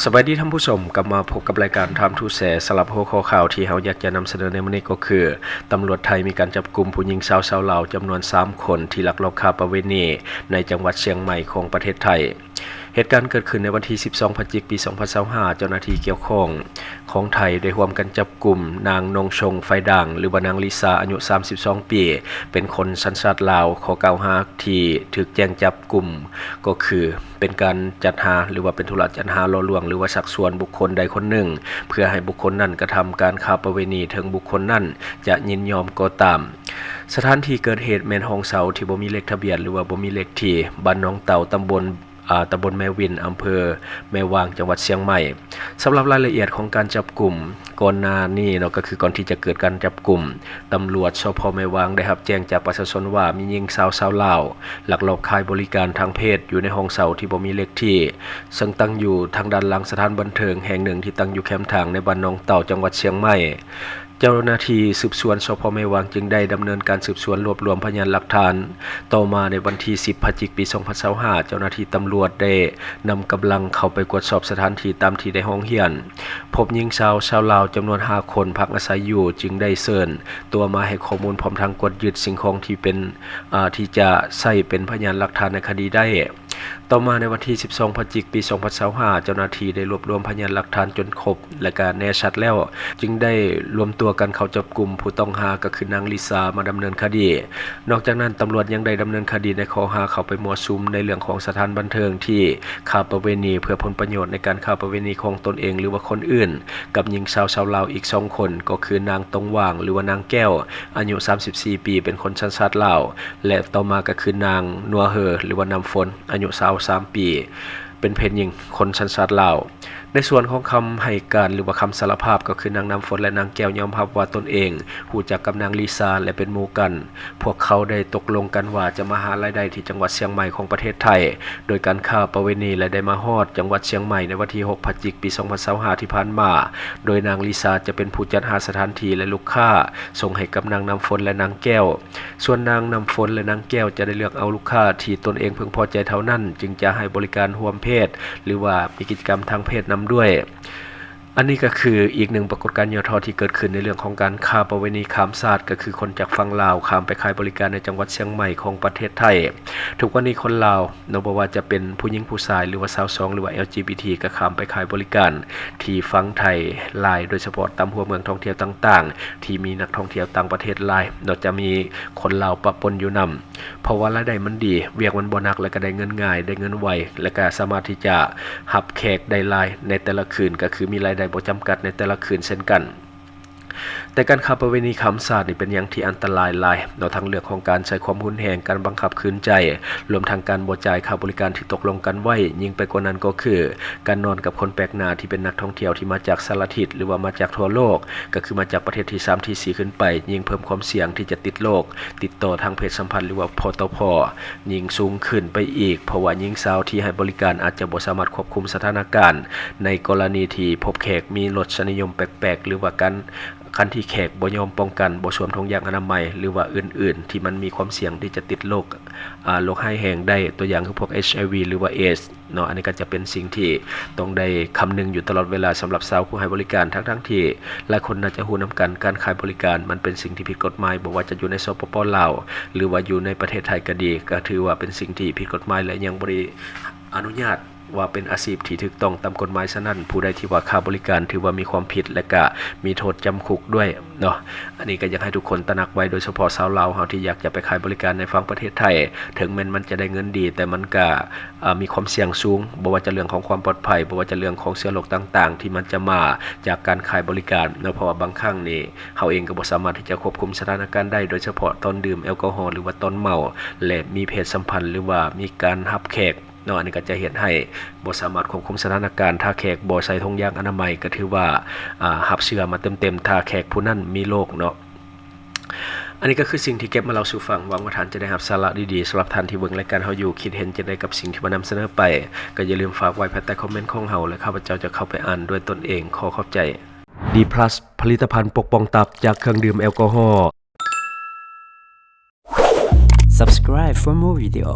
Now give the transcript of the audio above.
ສະບາຍດີທ່ານຜູ້ຊົມ, ກັບມາພົບກັບລາຍການ Time to Share ສຳລັບຫົວຂໍ້ຂ່າວທີ່ເຮົາຢາກຈະນຳສະເໜີໃນມື້ນີ້ກໍຄື ຕຳຫຼວດໄທມີການຈັບກຸມຜູ້ຍິງສາວຊາວລາວຈຳນວນສາມຄົນ ທີ່ລັກລອບຄ້າປະເວນີໃນຈັງຫວັດຊຽງໃໝ່ຂອງປະເທດໄທ. ເຫດການເກີດຂຶ້ນໃນວັນທີສິບສອງ ພະຈິກ ປີສອງພັນຊາວຫ້າ ເຈົ້າໜ້າທີ່ກ່ຽວຂ້ອງຂອງໄທໄດ້ຮ່ວມກັນຈັບກຸມນາງ ນົງຊົງ ໄຟດ່າງ ຫຼືວ່ານາງ ລິຊາ ອາຍຸສາມສິບສອງປີ ເປັນຄົນສັນຊາດລາວ. ຂໍ້ກ່າວຫາທີ່ຖືກແຈ້ງຈັບກຸມກໍຄື ເປັນການຈັດຫາ ຫຼືວ່າເປັນທຸລະຈັດຫາຫຼໍ່ລວງ ຫຼືວ່າຊັກຊວນບຸກຄົນໃດຄົນໜຶ່ງ ເພື່ອໃຫ້ບຸກຄົນນັ້ນກະທຳການຄ້າປະເວນີ ເຖິງບຸກຄົນນັ້ນຈະຍິນຍອມກໍຕາມ. ສະຖານທີ່ເກີດເຫດແມ່ນຫ້ອງເຊົ່າທີ່ບໍ່ມີເລກທະບຽນ ຫຼືວ່າບໍ່ມີເລກທີ່ ບ້ານໜອງເຕົາ ຕຳບົນ ອາ ຕຳບົນແມ່ວິນ ອຳເພີແມ່ວາງ ຈັງຫວັດຊຽງໃໝ່. ສຳລັບລາຍລະອຽດຂອງການຈັບກຸມ ກ່ອນໜ້ານີ້ເນາະ ກໍຄືກ່ອນທີ່ຈະເກີດການຈັບກຸມ, ຕຳຫຼວດ ສພ ແມ່ວາງ ໄດ້ຮັບແຈ້ງຈາກປະຊາຊົນວ່າ ມີຍິງສາວຊາວລາວ ລັກລອບຂາຍບໍລິການທາງເພດຢູ່ໃນຫ້ອງເຊົ່າທີ່ບໍ່ມີເລກທີ່ ເຊິ່ງຕັ້ງຢູ່ທາງດ້ານຫຼັງສະຖານບັນເທີງແຫ່ງໜຶ່ງທີ່ຕັ້ງຢູ່ແຄມທາງໃນບ້ານໜອງເຕົາ ຈັງຫວັດຊຽງໃໝ່. ເຈົ້າໜ້າທີ່ສືບສວນ ສພ ແມ່ວາງ ຈຶ່ງໄດ້ດຳເນີນການສືບສວນລວບລວມພະຍານຫຼັກຖານ. ຕໍ່ມາໃນວັນທີສິບ ພະຈິກ ປີສອງພັນຊາວຫ້າ ເຈົ້າໜ້າທີ່ຕຳຫຼວດໄດ້ນຳກຳລັງເຂົ້າໄປກວດສອບສະຖານທີ່ຕາມທີ່ໄດ້ຮ້ອງຮຽນ. ພົບຍິງສາວຊາວລາວຈຳນວນຫ້າຄົນພັກອາໄສຢູ່ ຈຶ່ງໄດ້ເຊີນຕົວມາໃຫ້ຂໍ້ມູນ ພ້ອມທັງກວດຍຶດສິ່ງຂອງທີ່ເປັນ ອາ ທີ່ຈະໃຊ້ເປັນພະຍານຫຼັກຖານໃນຄະດີໄດ້. ຕໍ່ມາໃນວັນທີສິບສອງ ພະຈິກ ປີສອງພັນຊາວຫ້າ ເຈົ້າໜ້າທີ່ໄດ້ລວບລວມພະຍານຫຼັກຖານຈົນຄົບ ແລະກະແນ່ຊັດແລ້ວ ຈຶ່ງໄດ້ລວມຕົວກັນເຂົ້າຈັບກຸມຜູ້ຕ້ອງຫາ ກໍຄືນາງ ລິຊາ ມາດຳເນີນຄະດີ. ນອກຈາກນັ້ນ ຕຳຫຼວດຍັງໄດ້ດຳເນີນຄະດີໃນຂໍ້ຫາເຂົ້າໄປມົ້ວສຸມໃນເລື່ອງຂອງສະຖານບັນເທີງທີ່ຄ້າປະເວນີ ເພື່ອຜົນປະໂຫຍດໃນການຄ້າປະເວນີຂອງຕົນເອງ ຫຼືວ່າຄົນອື່ນ ກັບຍິງສາວຊາວລາວອີກສອງຄົນ ກໍຄືນາງ ຕົງຫວ່າງ ຫຼືວ່ານາງແກ້ວ ອາຍຸສາມສິບສີ່ປີ ເປັນຄົນສັນຊາດລາວ ແລະຕໍ່ມາກໍຄືນາງ ນົວເຮີ ຫຼືວ່ານ້ຳຝົນ ອາຍຸຊາວສາມປີ ເປັນເພດຍິງຄົນສັນຊາດລາວ. ໃນສ່ວນຂອງຄຳໃຫ້ການ ຫຼືວ່າຄຳສາລະພາບ ກໍຄືນາງນ້ຳຝົນ ແລະນາງແກ້ວຍອມຮັບວ່າຕົນເອງຮູ້ຈັກກັບນາງ ລິຊາ ແລະເປັນໝູ່ກັນ. ພວກເຂົາໄດ້ຕົກລົງກັນວ່າຈະມາຫາລາຍໄດ້ທີ່ຈັງຫວັດຊຽງໃໝ່ຂອງປະເທດໄທ ໂດຍການຄ້າປະເວນີ ແລະໄດ້ມາຮອດຈັງຫວັດຊຽງໃໝ່ໃນວັນທີຫົກ ພະຈິກ ປີສອງພັນຊາວຫ້າ ທີ່ຜ່ານມາ, ໂດຍນາງ ລິຊາ ຈະເປັນຜູ້ຈັດຫາສະຖານທີ່ ແລະລູກຄ້າສົ່ງໃຫ້ກັບນາງນ້ຳຝົນ ແລະນາງແກ້ວ. ສ່ວນນາງນ້ຳຝົນ ແລະນາງແກ້ວ ຈະໄດ້ເລືອກເອົາລູກຄ້າທີ່ຕົນເອງເພິ່ງພໍໃຈເທົ່ານັ້ນ ຈຶ່ງຈະໃຫ້ບໍລິການຮ່ວມເພດ ຫຼືວ່າມີກິດຈະກຳທາງເພດນຳດ້ວຍ. ອັນນີ້ກໍຄືອີກໜຶ່ງປາກົດການຫຍໍ້ທໍ້ທີ່ເກີດຂຶ້ນໃນເລື່ອງຂອງການຄ້າປະເວນີຂ້າມຊາດ, ກໍຄືຄົນຈາກຝັ່ງລາວຂ້າມໄປຂາຍບໍລິການໃນຈັງຫວັດຊຽງໃໝ່ຂອງປະເທດໄທ. ທຸກວັນນີ້ຄົນລາວເນາະ ບໍ່ວ່າຈະເປັນຜູ້ຍິງຜູ້ຊາຍ ຫຼືວ່າຊາວສອງ ຫຼືວ່າ ແອລຈີບີທີ ກໍຂ້າມໄປຂາຍບໍລິການທີ່ຝັ່ງໄທຫຼາຍ, ໂດຍສະເພາະຕາມຫົວເມືອງທ່ອງທ່ຽວຕ່າງໆ ທີ່ມີນັກທ່ອງທ່ຽວຕ່າງປະເທດຫຼາຍເນາະ, ຈະມີຄົນລາວປະປົນຢູ່ນຳ. ເພາະວ່າລາຍໄດ້ມັນດີ, ວຽກມັນບໍ່ໜັກ ແລະກະໄດ້ເງິນງ່າຍ, ໄດ້ເງິນໄວ ແລະກະສາມາດທີ່ຈະຮັບແຂກໄດ້ຫຼາຍໃນແຕ່ລະຄືນ, ກະຄືມີລາຍໄດ້ບໍ່ຈຳກັດໃນແຕ່ລະຄືນເຊັ່ນກັນ. ແຕ່ການຄ້າປະເວນີຂ້າມຊາດນີ້ເປັນຫຍັງທີ່ອັນຕະລາຍຫຼາຍເນາະ, ທັງເລື່ອງຂອງການໃຊ້ຄວາມຮຸນແຮງ, ການບັງຄັບຂືນໃຈ, ລວມທັງການບໍ່ຈ່າຍຄ່າບໍລິການທີ່ຕົກລົງກັນໄວ້. ຍິ່ງໄປກວ່ານັ້ນກໍຄື ການນອນກັບຄົນແປກໜ້າທີ່ເປັນນັກທ່ອງທ່ຽວທີ່ມາຈາກສາລະທິດ ຫຼືວ່າມາຈາກທົ່ວໂລກ, ກໍຄືມາຈາກປະເທດທີສາມທີສີ່ຂຶ້ນໄປ, ຍິ່ງເພີ່ມຄວາມສ່ຽງທີ່ຈະຕິດໂລກ ຕິດຕໍ່ທາງເພດສຳພັນ ຫຼືວ່າ ພຕພ ຍິ່ງສູງຂຶ້ນໄປອີກ, ເພາະວ່າຍິງສາວທີ່ໃຫ້ບໍລິການອາດຈະບໍ່ສາມາດຄວບຄຸມສະຖານະການໃນກໍລະນີທີ່ພົບແຂກມີລົດສະນິຍົມແປກໆ ຫຼືວ່າການ ຄັນທີ່ແຂກບໍ່ຍອມປ້ອງກັນ, ບໍ່ສວມຖົງຢາງອະນາໄມ ຫຼືວ່າອື່ນໆ ທີ່ມັນມີຄວາມສ່ຽງທີ່ຈະຕິດໂລກ ອາ ໂລກຮ້າຍແຮງໄດ້, ຕົວຢ່າງຄືພວກ ເອັດໄອວີ ຫຼືວ່າ ເອດສ ເນາະ, ອັນນີ້ກໍຈະເປັນສິ່ງທີ່ຕ້ອງໄດ້ຄຳນຶງຢູ່ຕະຫຼອດເວລາສຳລັບສາວຜູ້ໃຫ້ບໍລິການ, ທັງໆທີ່ຫຼາຍຄົນໜ້າຈະຮູ້ນຳກັນ, ການຂາຍບໍລິການມັນເປັນສິ່ງທີ່ຜິດກົດໝາຍ, ບໍ່ວ່າຈະຢູ່ໃນ ສປປ ລາວ ຫຼືວ່າຢູ່ໃນປະເທດໄທກໍດີ, ກໍຖືວ່າເປັນສິ່ງທີ່ຜິດກົດໝາຍ ແລະ ຍັງບໍ່ໄດ້ອະນຸຍາດວ່າເປັນອາຊີບທີ່ຖືກຕ້ອງຕາມກົດໝາຍ. ສະນັ້ນ ຜູ້ໃດທີ່ວ່າຄ້າບໍລິການ ຖືວ່າມີຄວາມຜິດ ແລະ ກະມີໂທດຈຳຄຸກດ້ວຍເນາະ. ອັນນີ້ກໍຢາກໃຫ້ທຸກຄົນຕະໜັກໄວ້, ໂດຍສະເພາະຊາວລາວເຮົາທີ່ຢາກຈະໄປຂາຍບໍລິການໃນຝັ່ງປະເທດໄທ, ເຖິງແມ່ນມັນຈະໄດ້ເງິນດີ, ແຕ່ມັນກະ ອາ ມີຄວາມສ່ຽງສູງ, ບໍ່ວ່າຈະເລື່ອງຂອງຄວາມປອດໄພ, ບໍ່ວ່າຈະເລື່ອງຂອງເຊື້ອໂລກຕ່າງໆ ທີ່ມັນຈະມາຈາກການຂາຍບໍລິການເນາະ, ເພາະວ່າບາງຄັ້ງນີ້ເຮົາເອງກໍບໍ່ສາມາດທີ່ຈະຄວບຄຸມສະຖານະການໄດ້, ໂດຍສະເພາະຕອນດື່ມແອລກໍຮໍ ຫຼືວ່າຕອນເມົາ ແລະ ມີເພດສຳພັນ ຫຼືວ່າມີການຮັບແຂກເນາະ, ອັນນີ້ກໍຈະເຮັດໃຫ້ບໍ່ສາມາດຄວບຄຸມສະຖານະການ. ຖ້າແຂກບໍ່ໃສ່ຖົງຢາງອະນາໄມ ກໍຖືວ່າ ອາ ຮັບເຊື້ອມາເຕັມໆ, ຖ້າແຂກຜູ້ນັ້ນມີໂລກເນາະ. ອັນນີ້ກໍຄືສິ່ງທີ່ເກັບມາເລົ່າສູ່ຟັງ, ຫວັງວ່າທ່ານຈະໄດ້ຮັບສາລະດີໆ. ສຳລັບທ່ານທີ່ເບິ່ງລາຍການເຮົາຢູ່, ຄິດເຫັນຈັ່ງໃດກັບສິ່ງທີ່ມານຳສະເໜີໄປ? ກໍຢ່າລືມຝາກໄວ້ພາຍໃຕ້ຄອມເມັນຂອງເຮົາ ແລະ ຂ້າພະເຈົ້າຈະເຂົ້າໄປອ່ານດ້ວຍຕົນເອງ. ຂໍຂອບໃຈ. ດີພລັສ ຜະລິດຕະພັນປົກປ້ອງຕັບຈາກເຄື່ອງດື່ມແອລກໍຮໍ. Subscribe for more video.